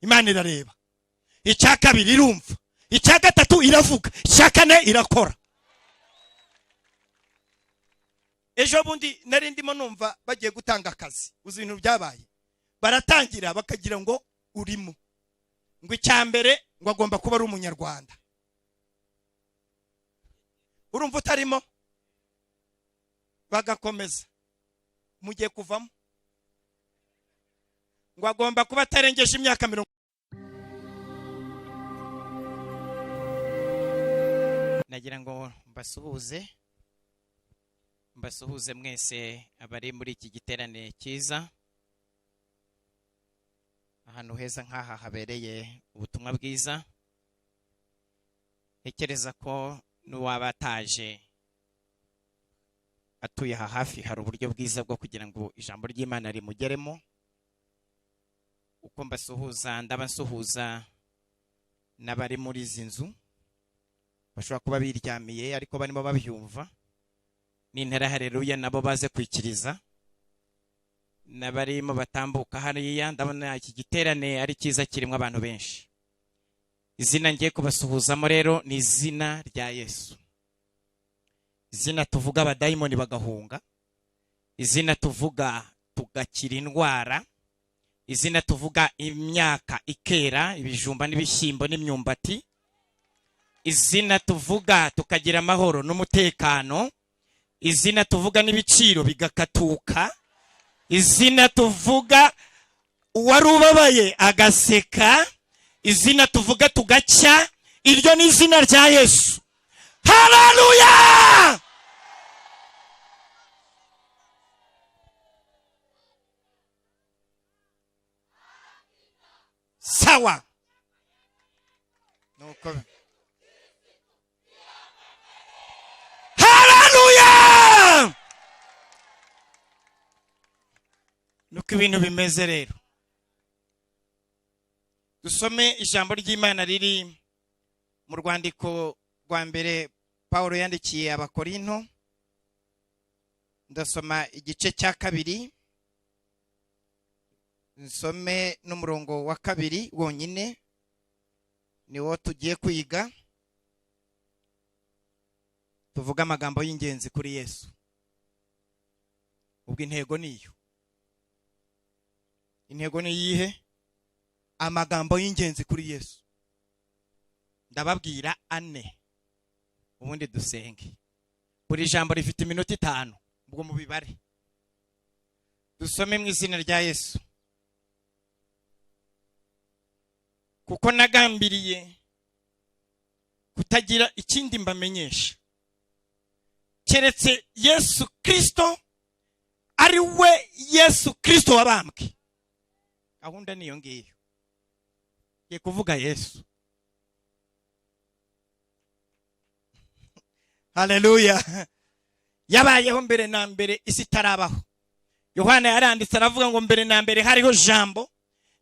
Imana irareba. Icya kabiri, irumva. Icya gatatu, iravuga. Icya kane, irakora. Ejo bundi nari ndimo numva bagiye gutanga akazi. Uzi ibintu byabaye? Baratangira bakagira ngo urimo, ngo icya mbere ngo agomba kuba ari Umunyarwanda. Urumva utarimo? Bagakomeza, mugiye kuvamo, ngo agomba kuba atarengeje imyaka 30. Nagira ngo mbasuhuze, mbasuhuze mwese abari muri iki giterane cyiza, ahantu heza nk'aha habereye ubutumwa bwiza. Ntekereza ko n'uwaba ataje atuye aha hafi, hari uburyo bwiza bwo kugira ngo ijambo ry'Imana rimugeremo. Uko mbasuhuza, ndaba nsuhuza n'abari muri izi nzu bashobora kuba biryamiye ariko barimo babyumva. Nintera hareruya, nabo baze kwikiriza, n'abarimo batambuka hariya. Ndabona iki giterane ari cyiza, kirimo abantu benshi. Izina ngiye kubasuhuzamo rero ni izina rya Yesu, izina tuvuga abadayimoni bagahunga, izina tuvuga tugakira indwara, izina tuvuga imyaka ikera, ibijumba n'ibishyimbo n'imyumbati, izina tuvuga tukagira amahoro n'umutekano, izina tuvuga n'ibiciro bigakatuka, izina tuvuga uwari ubabaye agaseka, izina tuvuga tugacya. Iryo ni izina rya Yesu. Haleluya! Sawa, nuko haleluya, nuko ibintu bimeze. Rero dusome ijambo ry'Imana riri mu rwandiko rwa mbere Paul yandikiye Abakorinto. Ndasoma igice cya 2, nsome n'umurongo wa 2 wonyine, niwo tugiye kwiga, tuvuge amagambo y'ingenzi kuri Yesu. Ubwo intego niyo, intego ni iyihe? Amagambo y'ingenzi kuri Yesu. Ndababwira ane, ubundi dusenge. Buri jambo rifite iminota 5, ubwo mubibare. Dusome mu izina rya Yesu. Kuko nagambiriye kutagira ikindi mbamenyesha keretse Yesu Kristo, ari we Yesu Kristo wabambwe. Gahunda niyo ngiyo, ngiye kuvuga Yesu. Haleluya! Yabayeho mbere na mbere isi itarabaho. Yohana yaranditse aravuga ngo mbere na mbere hariho Jambo,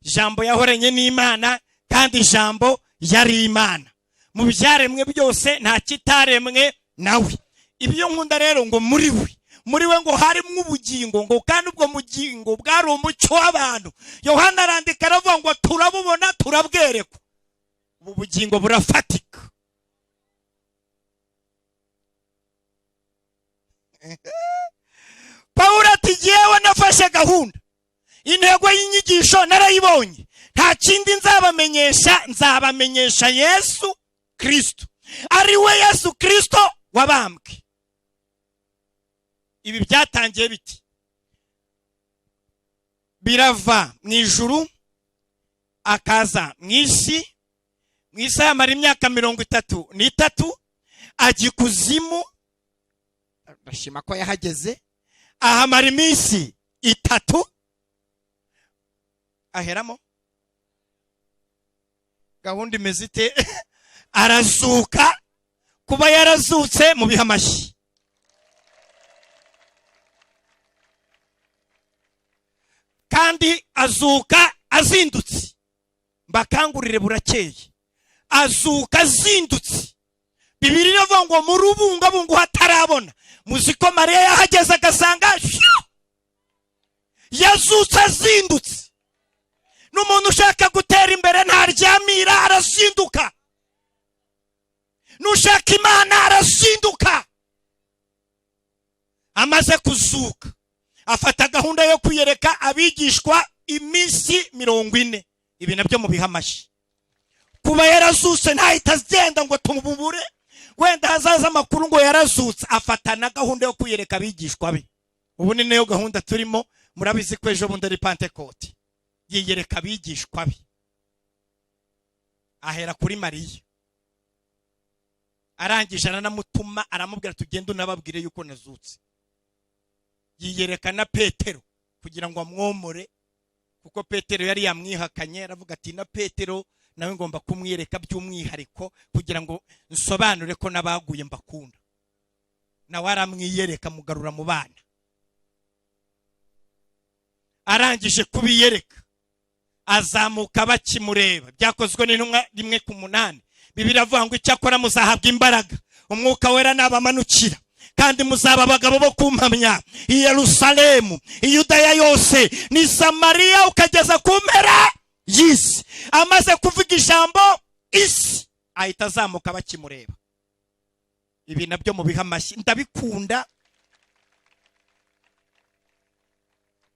Jambo yahoranye n'Imana, kandi Jambo yari Imana. Mu byaremwe byose nta kitaremwe nawe. Ibyo nkunda rero, ngo muri we, muri we ngo harimo ubugingo, ngo kandi ubwo bugingo bwari umucyo w'abantu. Yohana arandika aravuga ngo turabubona, turabwerekwa, ubu bugingo burafatika. Pawulo ati jyewe nafashe gahunda, intego y'inyigisho narayibonye, nta kindi nzabamenyesha, nzabamenyesha Yesu Kristo, ari we Yesu Kristo wabambwe. Ibi byatangiye biti? Birava mu ijuru akaza mu isi, mu isi yamara imyaka 33, ajya ikuzimu, ndashima ko yahageze, ahamara iminsi 3, aheramo. Gahunda imeze ite? Arazuka. Kuba yarazutse mu bihe amashyi, kandi azuka azindutse. Mbakangurire, burakeye, azuka azindutse. Bibiliya iravuga ngo mu rubungabungu hatarabona. Muzi ko Mariya yahageze agasanga yazutse azindutse. N'umuntu ushaka gutera imbere Ntahinduka. Amaze kuzuka afata gahunda yo kwiyereka abigishwa iminsi 40. Ibi nabyo mubiha amashyi. Kuba yarazutse ntahita agenda ngo tumubure, wenda hazaza amakuru ngo yarazutse. Afata na gahunda yo kwiyereka abigishwa be. Ubu ni nayo gahunda turimo. Murabizi ko ejo bundi ari Pantekoti. Yiyereka abigishwa be, ahera kuri Mariya. Arangije aranamutuma, aramubwira: "Tugende unababwire yuko nazutse." Yiyereka na Petero kugira ngo amwomore, kuko Petero yari yamwihakanye. Aravuga ati: "Na Petero nawe ngomba kumwiyereka by'umwihariko kugira ngo nsobanure ko n'abaguye mbakunda." Nawe aramwiyereka, mugarura mu bana. Arangije kubiyereka azamuka bakimureba. Byakozwe n'Intumwa 1:8. Bibiliya iravuga ngo: "Icyakora muzahabwa imbaraga Umwuka Wera nabamanukira, kandi muzaba abagabo bo kumpamya i Yerusalemu, i Yudaya yose ni Samariya, ukageza ku mpera y'isi." Amaze kuvuga ijambo isi, ahita azamuka bakimureba. Ibi nabyo mubiha amashyi, ndabikunda.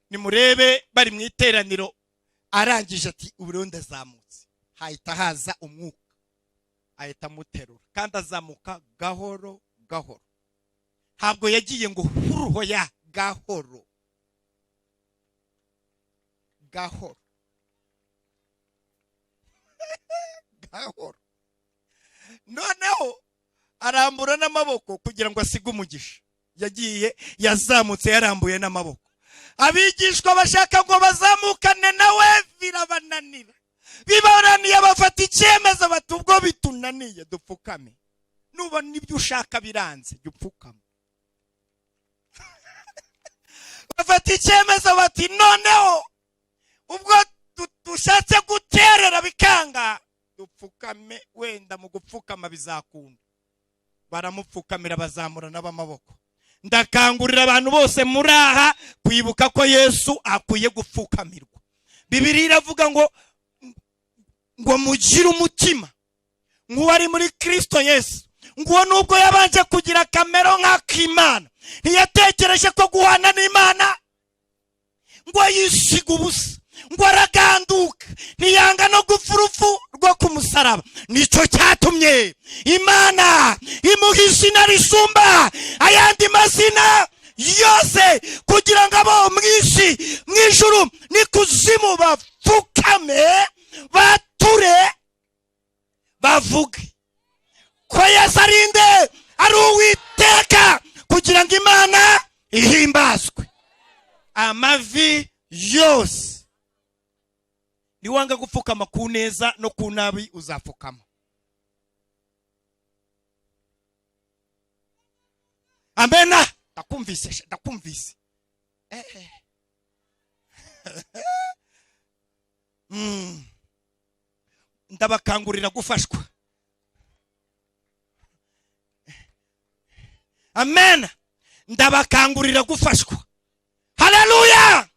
Nimurebe, bari mu iteraniro, arangije ati: "Ubu rero ndazamutse." Hahita haza umwuka, ahita amuterura, kandi azamuka gahoro gahoro. Ntabwo yagiye ngo huruho ya gahoro gahoro gahoro. Noneho arambura n'amaboko kugira ngo asige umugisha. Yagiye yazamutse yarambuye n'amaboko. Abigishwa bashaka ngo bazamukane nawe birabananira. Bibananiye bafata icyemezo bati: "Ubwo bitunaniye dupfukame." Nubona ibyo ushaka biranze, jya upfukama. Bafata icyemezo bati: "Noneho ubwo dushatse guterera bikanga, dupfukame, wenda mu gupfukama bizakunda." Baramupfukamira, bazamura n'abamaboko. Ndakangurira abantu bose muri aha kwibuka ko Yesu akwiye gupfukamirwa. Bibiliya iravuga ngo mugire umutima nk'uwari muri Kristo Yesu, ngo nubwo yabanje kugira akamero nk'ak'Imana, ntiyatekereje ko guhana n'Imana ngo yisiga ubusa, ngo araganduka, ntiyanga no gupfa urupfu rwo ku musaraba. Nicyo cyatumye Imana imuha izina risumba ayandi mazina yose, kugira ngo abo mu isi, mu ijuru n'ikuzimu bapfukame, bature, bavuge ko Yesu ari nde? Ari Uwiteka, kugira ngo Imana ihimbazwe. Amavi yose. Niwanga gupfukama ku neza no ku nabi uzapfukama. Amena. Ndakumvise, ndakumvise. Ndabakangurira gufashwa. Amen. Ndabakangurira gufashwa. Haleluya.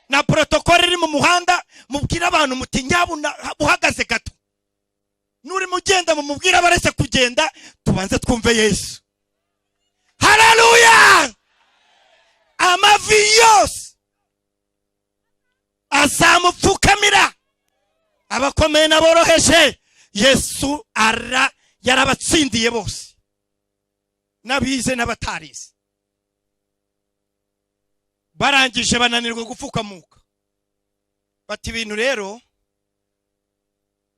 Na protokole iri mu muhanda, mubwire abantu muti: "Nyabuna uhagaze gato." Nurimo ugenda mumubwire abaretse kugenda, tubanze twumve Yesu. Haleluya. Amavi yose azamupfukamira, abakomeye n'aboroheje. Yesu ara yarabatsindiye bose, n'abize n'abatarize. Barangije bananirwa gupfukamuka, bati: "Ibintu rero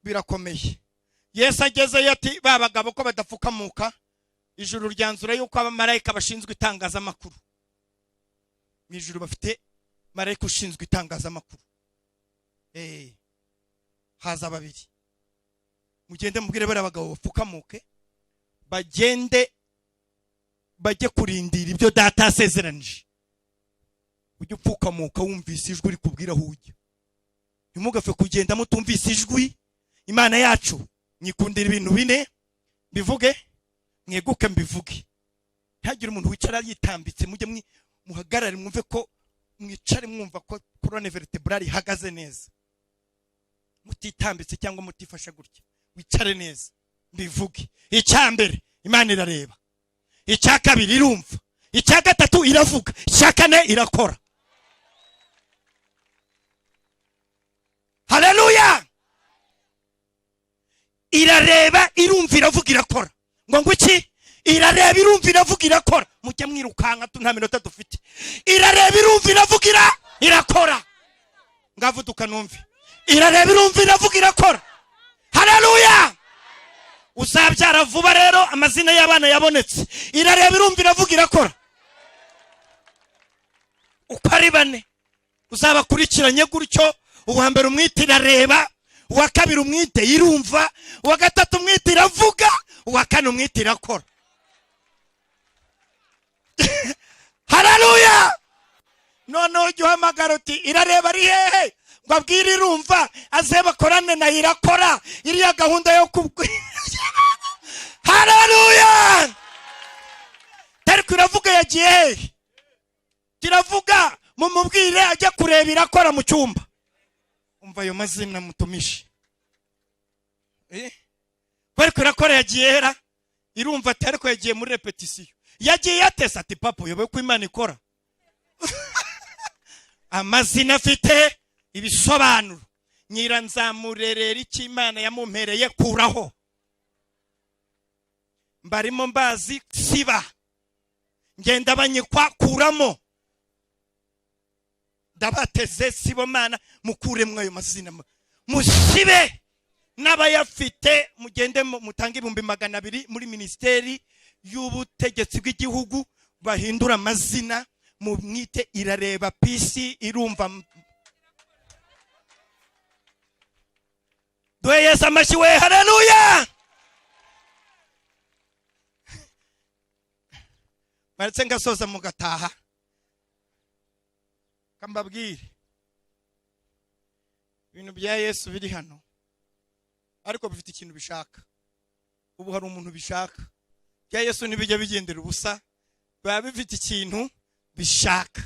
birakomeye." Yesu agezeyo ati: "Ba bagabo ko badapfukamuka?" Ijuru ryanzura yuko abamarayika bashinzwe itangazamakuru mu ijuru bafite marayika ushinzwe itangazamakuru. Haza babiri: "Mugende mubwire bariya bagabo bapfukamuke, bagende bajye kurindira ibyo Data yasezeranije." Ujye upfukamuka wumvise ijwi rikubwira aho ujya. Ntimugapfe kugenda mutumvise ijwi. Imana yacu nyikundira ibintu bine. Mbivuge mweguke, mbivuge. Ntihagire umuntu wicara yitambitse. Mujye muhagarare, mwumve ko mwicare, mwumva ko colonne vertébrale ihagaze neza, mutitambitse cyangwa mutifashe gutya. Wicare neza mbivuge. Icya mbere, Imana irareba. Icya kabiri, irumva. Icya gatatu, iravuga. Icya kane, irakora. Haleluya! Irareba, irumva, iravuga, irakora. Ngo iki? Irareba, irumva, iravuga, irakora. Mujya mwirukanka, nta minota dufite. Irareba, irumva, iravuga, irakora. Ngavuduka numve. Irareba, irumva, iravuga, irakora. Haleluya! Uzabyara vuba rero, amazina y'abana yabonetse. Irareba, irumva, iravuga, irakora. Uko ari bane uzabakurikiranye gutyo: uwa mbere umwite irareba, uwa kabiri umwite irumva, uwa gatatu umwite iravuga, uwa kane umwite irakora. Haleluya! Noneho ujya uhamagara uti: "Irareba ari hehe?" Ngo abwire irumva aze bakorane na irakora iriya gahunda yo kubwira. Haleluya! Ariko iravuga yagiye hehe? Kiravuga, mumubwire ajya kureba irakora mu cyumba. Umva ayo mazina mutumishe. Ariko irakora yagiye hera? Irumva ati: "Ariko yagiye muri répétition." Yagiye yatese ati: "Papa, uyobewe ko Imana ikora?" Amazina afite ibisobanuro. Nyiranzamurerera icyo Imana yamumpereye, kuraho mbarimo mbazi, siba ngenda banyikwa, kuramo ndabateze, sibo mana. Mukuremo ayo mazina, musibe n'abayafite. Mugende mutange 200,000 muri Minisiteri y'Ubutegetsi bw'Igihugu, bahindura amazina, mumwite irareba pisi, irumva. Duhe Yesu amashyi we! Haleluya! Baretse ngasoza mugataha. Kambabwire ibintu bya Yesu biri hano, ariko bifite ikintu bishaka. Ubu hari umuntu bishaka. Bya Yesu ntibijya bigendera ubusa, biba bifite ikintu bishaka.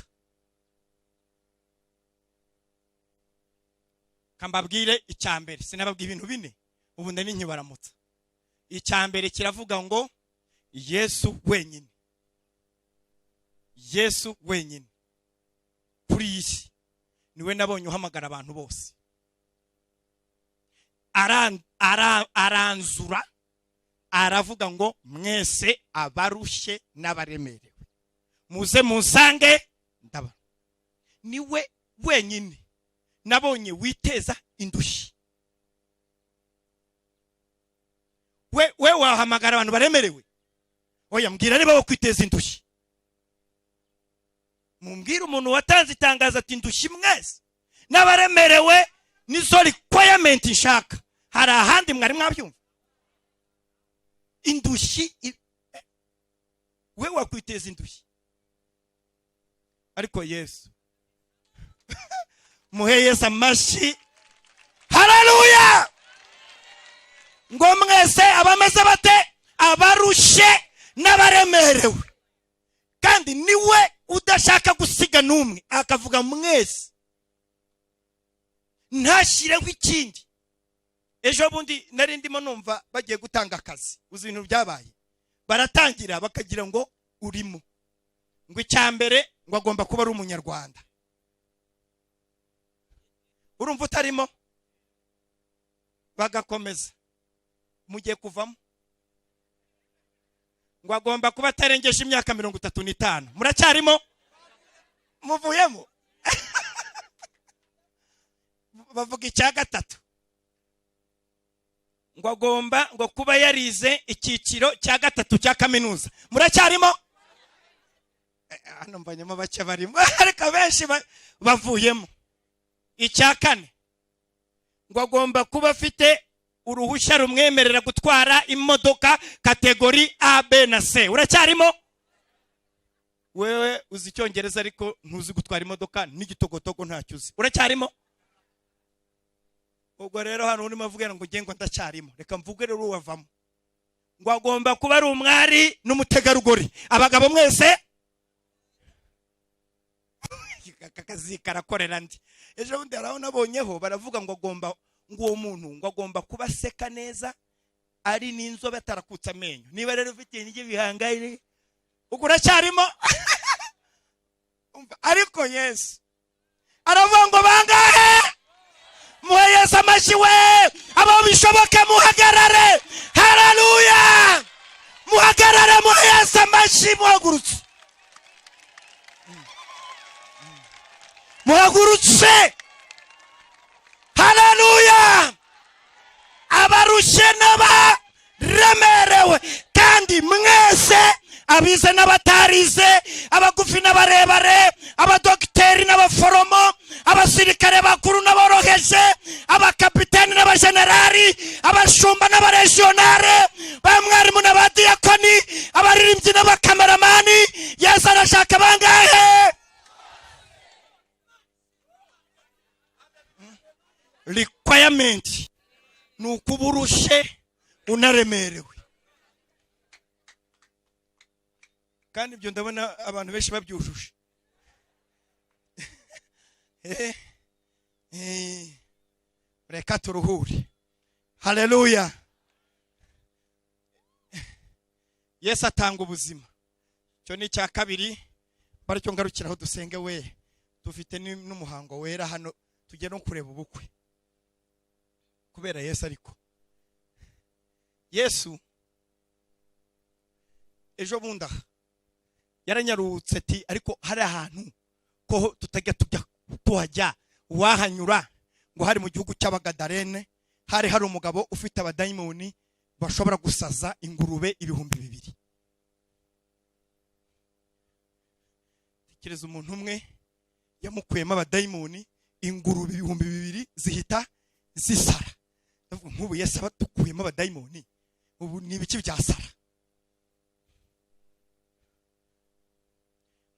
Kambabwire icya mbere. Sinababwiye ibintu bine? Ubu ndani nkibaramutsa. Icya mbere kiravuga ngo Yesu wenyine, Yesu wenyine kuri iyi si niwe nabonye uhamagara abantu bose. Aranzura aravuga ngo: "Mwese abarushye n'abaremerewe, muze munsange ndaba." Niwe wenyine nabonye witeza indushyi. We wahamagara abantu baremerewe? Oya, mbwira niba wo kwiteza indushyi. Mumbwire umuntu watanze itangazo ati: "Indushyi mwese n'abaremerewe, nizo requirement nshaka." Hari ahandi mwari mwabyumva? Indushyi, we wakwiteza indushyi? Ariko Yesu, muhe Yesu amashyi. Haleluya! Ngo mwese abameze bate? Abarushye n'abaremerewe. Kandi niwe udashaka gusiga n'umwe, akavuga mwese, ntashyireho ikindi. Ejo bundi nari ndimo numva bagiye gutanga akazi. Uzi ibintu byabaye? Baratangira bakagira ngo urimo, ngo icya mbere ngo agomba kuba ari Umunyarwanda. Urumva utarimo? Bagakomeza, mugiye kuvamo, ngo agomba kuba atarengeje imyaka 35. Muracyarimo? Muvuyemo. Bavuga icya gatatu, ngo agomba ngo kuba yarize icyiciro cya gatatu cya kaminuza. Muracyarimo? Hano mbanyemo bake barimo, ariko abenshi bavuyemo. Icya kane, ngo agomba kuba afite uruhushya rumwemerera gutwara imodoka catégorie A, B na C. Uracyarimo? Wewe uzi Icyongereza ariko ntuzi gutwara imodoka, n'igitogotogo ntacyo uzi. Uracyarimo? Ubwo rero hano urimo avuga ngo nge ngo ndacyarimo. Reka mvuge rero uwavamo. Ngo agomba kuba ari umwari n'umutegarugori. Abagabo mwese, aka kazi karakorera ndi. Ejo bundi hari aho nabonyeho baravuga ngo agomba, ngo uwo muntu ngo agomba kuba aseka neza, ari n'inzobe, atarakutse amenyo. Niba rero ufite ibintu bihanganye Ubwo uracyarimo. Umva, ariko Yesu aravuga ngo bangahe? Muhe Yesu amashyi we! Abo bishoboke muhagarare. Haleluya! Muhagarare, muhe Yesu amashyi muhagurutse, muhagurutse. Haleluya! Abarushye n'abaremerewe, kandi mwese, abize n'abatarize, abagufi n'abarebare, abadogiteri n'abaforomo, abasirikare bakuru n'aboroheje, abakapiteni n'abajenerali, abashumba n'abarejiyonare, ba mwarimu n'abadiyakoni, abaririmbyi n'abakameramani, Yesu arashaka bangahe? Requirement ni ukuba urushye unaremerewe. Kandi ibyo ndabona abantu benshi babyujuje. Reka turuhure. Haleluya! Yesu atanga ubuzima. Icyo ni icya kabiri, baricyo ngarukiraho dusenge we. Dufite n'umuhango wera hano, tujye no kureba ubukwe kubera Yesu. Ariko Yesu ejo bundi aha yaranyarutse ati ariko hari ahantu ko tutajya tujya tuhajya, wahanyura ngo hari mu gihugu cy'Abagadarene, hari hari umugabo ufite abadayimoni bashobora gusaza ingurube 2000. Tekereza umuntu umwe yamukuyemo abadayimoni, ingurube 2000 zihita zisara. Ndavuga nk'ubu Yesu aba dukuyemo abadayimoni, ubu ni ibiki byasara?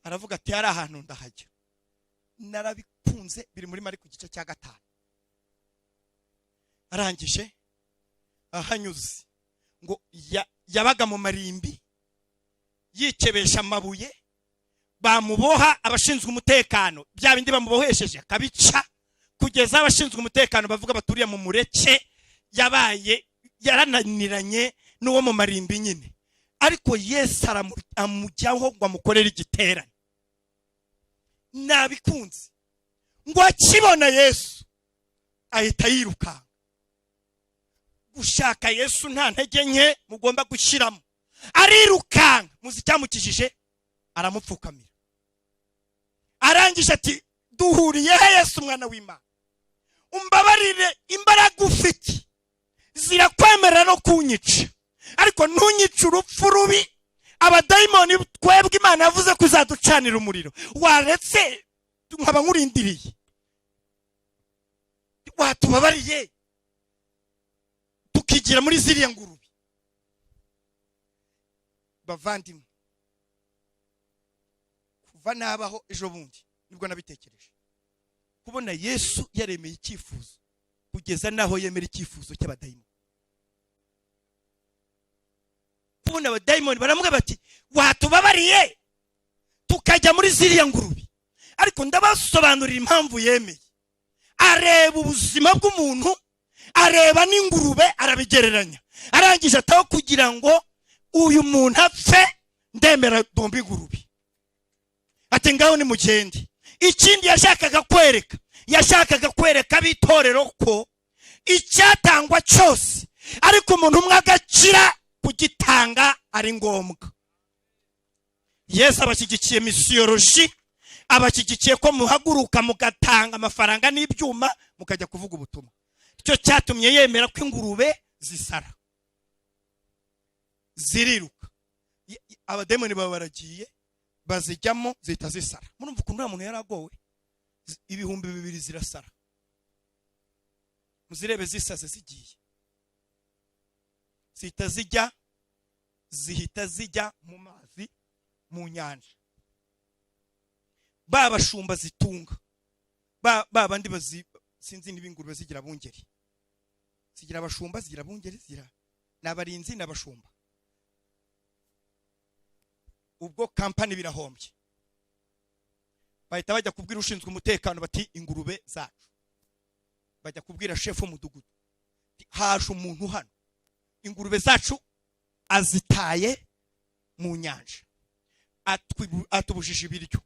Aravuga ati hari ahantu ndahajya, narabikunze. Biri muri Mariko igice cya 5. Arangije ahanyuze ngo yabaga mu marimbi yikebesha amabuye, bamuboha abashinzwe umutekano bya bindi bamubohesheje akabica, kugeza abashinzwe umutekano bavuga baturiye mu mureke, yabaye yarananiranye n'uwo mu marimbi nyine. Ariko Yesu amujyaho ngo amukorere igiterane. Nabikunze ngo akibona Yesu ahita yirukanka. Gushaka Yesu nta ntege nke mugomba gushyiramo. Arirukanka, muzi icyamukijije? Aramupfukamira. Arangije ati duhuriye he Yesu mwana w'Imana? Umbabarire, imbaraga ufite zirakwemerera no kunyica, ariko ntunyice urupfu rubi. Abadayimoni twebwe Imana yavuze ko izaducanira umuriro, waretse nkaba nkurindiriye, watubabariye tukigira muri ziriya ngurube. Bavandimwe, kuva nabaho ejo bundi nibwo nabitekereje, kubona Yesu yaremeye icyifuzo kugeza naho yemera icyifuzo cy'abadayimoni. Kubona abadayimoni baramubwira bati watubabariye tukajya muri ziriya ngurube. Ariko ndabasobanurira impamvu yemeye. Areba ubuzima bw'umuntu, areba n'ingurube, arabigereranya. Arangije ataho kugira ngo uyu muntu apfe, ndemera domba ingurube. Ati ngaho nimugende. Ikindi yashakaga kwereka, yashakaga kwereka ab'itorero ko icyatangwa cyose ariko umuntu umwe agakira, kugitanga ari ngombwa. Yesu abashyigikiye misiyoloji, abashyigikiye ko muhaguruka mugatanga amafaranga n'ibyuma mukajya kuvuga ubutumwa. Icyo cyatumye yemera ko ingurube zisara ziriruka, abademoni baba baragiye bazijyamo zihita zisara. Murumva ukuntu uriya muntu yaragowe? 2000 zirasara, muzirebe zisaze zigiye, zihita zijya, zihita zijya mu mazi, mu nyanja. Ba bashumba zitunga, ba bandi bazi, sinzi niba ingurube zigira abungeri, zigira abashumba, zigira abungeri, zigira n'abarinzi n'abashumba. Ubwo kampani birahombye, bahita bajya kubwira ushinzwe umutekano bati ingurube zacu. Bajya kubwira chef w'umudugudu, haje umuntu hano ingurube zacu azitaye mu nyanja. Atubujije ibiryo.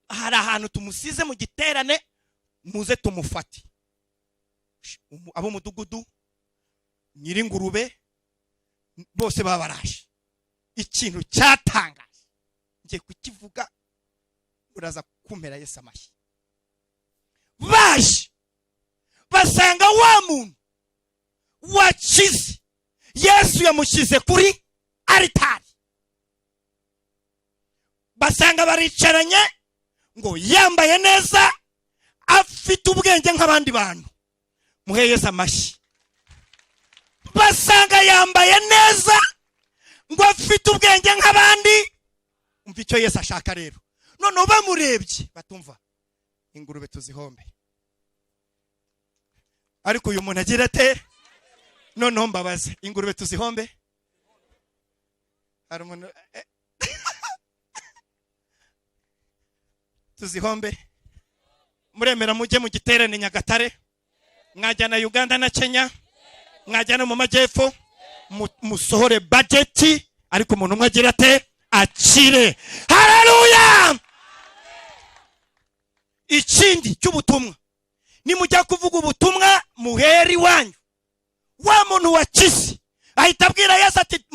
Hari ahantu tumusize mu giterane, muze tumufate." Ab'umudugudu, nyir'ingurube, bose baba baraje. Ikintu cyatangaje ngiye kukivuga, uraza kumpera Yesu amashyi. Baje basanga wa muntu wakize, Yesu yamushyize kuri aritari. Basanga baricaranye, ngo yambaye neza, afite ubwenge nk'abandi bantu. Muhe Yesu amashyi. Basanga yambaye neza, ngo afite ubwenge nk'abandi. Umva icyo Yesu ashaka rero. Noneho bamurebye batumva, "Ingurube tuzihombe, ariko uyu muntu agira ate?" Noneho mbabaze, ingurube tuzihombe? Hari umuntu tuzihombe? Muremera mujye mu giterane Nyagatare, mwajyana Uganda na Kenya, mwajyana mu majyepfo, musohore budget, ariko umuntu umwe agira ate? Akire. Haleluya! Ikindi cy'ubutumwa, nimujya kuvuga ubutumwa, muhere iwanyu. Wa muntu wakize ahita abwira Yesu ati